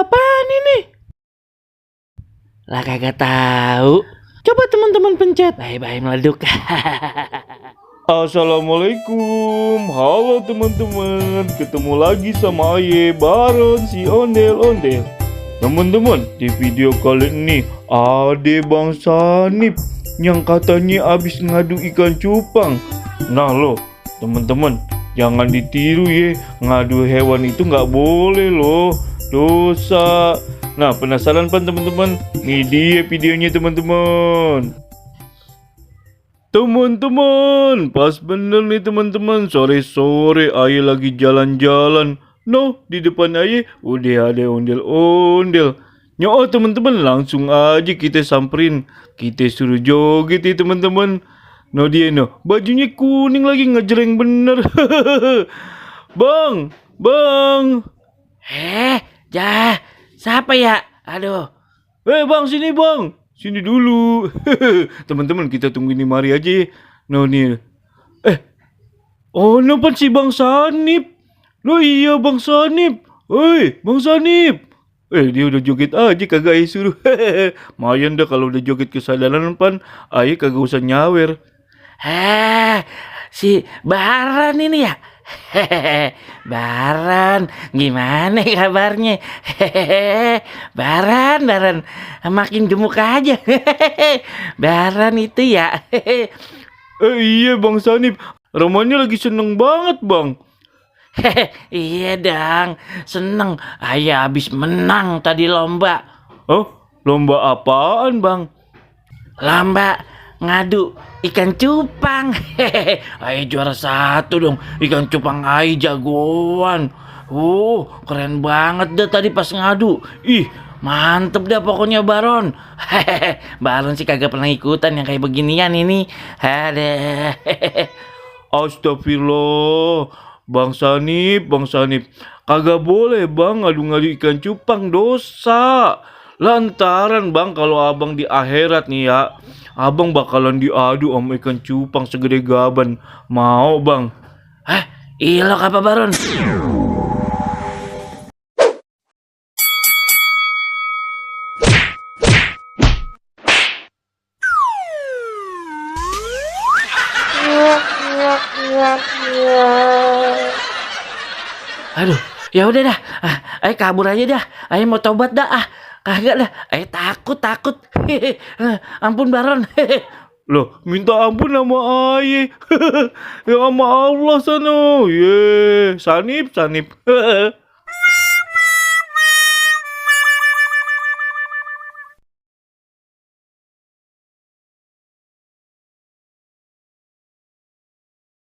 apaan ini? Lah kagak tahu. Coba teman-teman pencet. Bye-bye meleduk. Assalamualaikum, halo teman-teman. Ketemu lagi sama Aye Baron si ondel-ondel. Teman-teman, di video kali ini ada Bang Sanip yang katanya abis ngadu ikan cupang. Nah loh, teman-teman, jangan ditiru ya. Ngadu hewan itu nggak boleh loh, dosa. Nah, penasaran kan teman-teman? Ini dia videonya teman-teman. Teman-teman, pas bener nih teman-teman, sore-sore Aye lagi jalan-jalan. No, di depan Aye udah ada ondel-ondel. Nyo teman-teman, langsung aja kita samperin. Kita suruh joget ya teman-teman. No dia no, bajunya kuning lagi ngejreng bener. Bang, bang. Siapa ya? Aduh. Bang, sini bang. Sini dulu. Teman-teman, kita tunggu ini mari aja. No nih. Oh, nampak si Bang Sanip. Loh iya Bang Sanip. Hei, Bang Sanip. Dia udah joget aja kagak Aye suruh. Mayan dah kalau udah joget kesadaran pan. Aye kagak usah nyawer. Si Baran ini ya? Baran, gimana kabarnya? Baran, makin gemuk aja. Baran itu ya. Iya Bang Sanip, Romannya lagi seneng banget Bang. Iya dang, seneng. Aye abis menang tadi lomba. Oh, lomba apaan Bang? Lomba ngadu ikan cupang. Aye juara 1 dong. Ikan cupang Aye jagoan. Keren banget dah tadi pas ngadu. Ih, mantep dah pokoknya Baron. Baron sih kagak pernah ikutan yang kayak beginian ini. Astagfirullah. Bang Sanip, kagak boleh Bang ngadu-ngadu ikan cupang, dosa. Lantaran Bang, kalau abang di akhirat nih ya, abang bakalan diadu sama ikan cupang segede gaban. Mau Bang? Ilok apa Baron? Aduh, ya udah dah. Ayo kabur aja dah. Ayo mau tobat dah. Kagak dah. Ayo takut. Ampun Baron. Loh, minta ampun sama Aye. Ya sama Allah sana. Sanip.